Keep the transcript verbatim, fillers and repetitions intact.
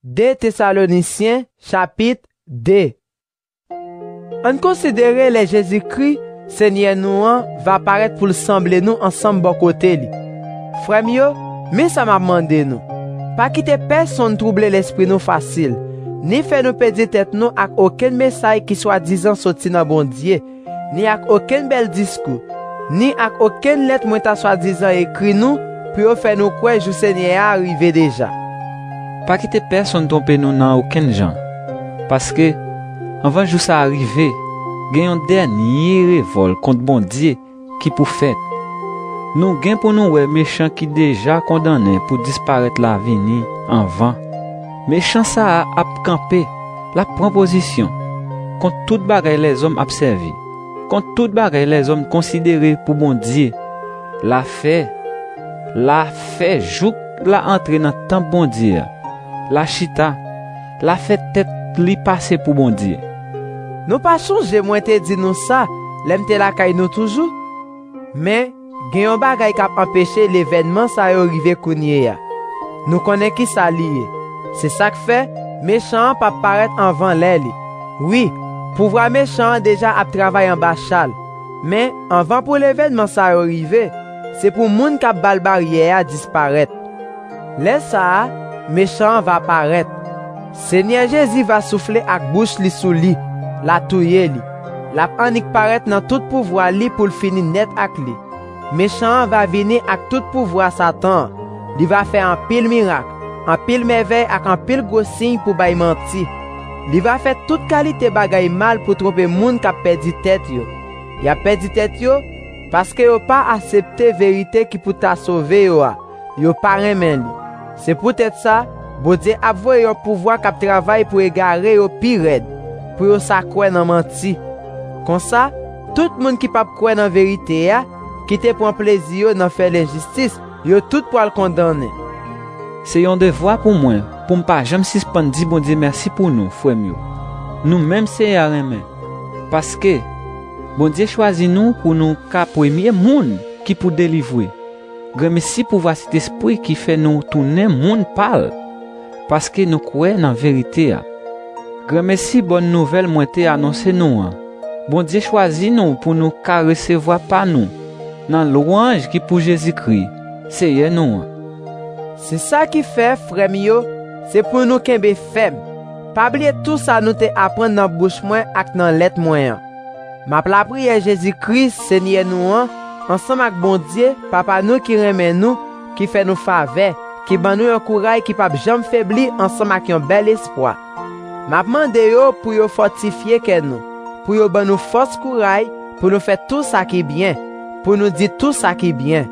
De Tesalonisyen, chapit de. Ann konsidere lè Jezikri, Senyè nou an, va parèt pou l sanble nou ansanm bò kote li. Frè m yo, men sa m ap mande nou: pa kite pèsonn twouble lespri nou fasil, ni fè nou pèdi tèt nou ak okenn mesay ki swadizan soti nan Bondye, ni ak okenn bèl diskou, ni ak okenn lèt mwen ta swadizan ekri nou pou yo fè nou kwè jou Senyè a rive deja. Pa kite pèsonn twonpe nou nan okenn jan, paske, anvan jou sa a rive, gen yon dènye revòl kont Bondye ki pou fèt. Nou gen pou nou wè mechan ki deja kondannen pou disparèt la vini anvan. Mechan sa a ap kanpe, l ap pran pozisyon kont tout bagay lèzòm ap sèvi, kont tout bagay lèzòm konsidere pou Bondye. L a fè, l a fè jouk l a antre nan tanp Bondye a, l a chita, l a fè tèt li pase pou Bondye. Nou pa chonje mwen te di nou sa lè m te lakay nou toujou? Men, gen yon bagay k ap anpeche levènman sa yo rive kounye a. Nou konnen ki sa li ye. Se sa k fè mechan an p ap parèt anvan lè li. Wi, pouvwa mechan an deja ap travay anba cha l. Men, anvan pou levènman sa yo rive, se pou moun k ap ba l baryè a disparèt. Lè sa a, mechan an va parèt. Senyè Jezi va soufle ak bouch li sou li, l a touye li. L ap annik parèt nan tout pouvwa li pou l fini nèt ak li. Mechan an va vini ak tout pouvwa Satan an. Li va fè anpil mirak, anpil mèvèy ak anpil gwo siy pou bay manti. Li va fè tout kalite bagay mal pou twonpe moun k ap pèdi tèt yo. Y ap pèdi tèt yo paske yo pa aksepte verite ki pou ta sove yo a. Yo pa renmen li. Se poutèt sa, Bondye ap voye yon pouvwa k ap travay pou egare yo pi rèd, pou yo sa kwè nan manti. Konsa, tout moun ki p ap kwè nan verite a, ki te pran plezi yo nan fè lenjistis, yo tout pral kondannen. Se yon devwa pou mwen pou m pa janm sispann di Bondye mèsi pou nou, frè m yo. Nou menm Senyè a renmen. Paske, Bondye chwazi nou pou nou ka premye moun ki pou delivre. Granmesi pouvwa Sentespri ki fè nou tounen moun pa l, paske nou kwè nan verite a. Granmesi bòn nouvèl mwen te anonse nou an. Bondye chwazi nou pou nou ka resevwa pa nou nan lwanj ki pou Jezikri, Seyè nou an. Se sa ki fè, frè m yo, se pou nou kenbe fèm. Pa bliye tou sa nou te aprann nan bouch mwen ak nan lèt mwen an. M ap lapriyè Jezikri, Senyè nou an, ansanm ak Bondye, Papa nou ki renmen nou, ki fè nou favè, ki ban nou yon kouray ki p ap janm febli ansanm ak yon bèl espwa. M ap mande yo pou yo fòtifye kè nou, pou yo ban nou fòs kouray pou nou fè tou sa ki byen, pou nou di tou sa ki byen.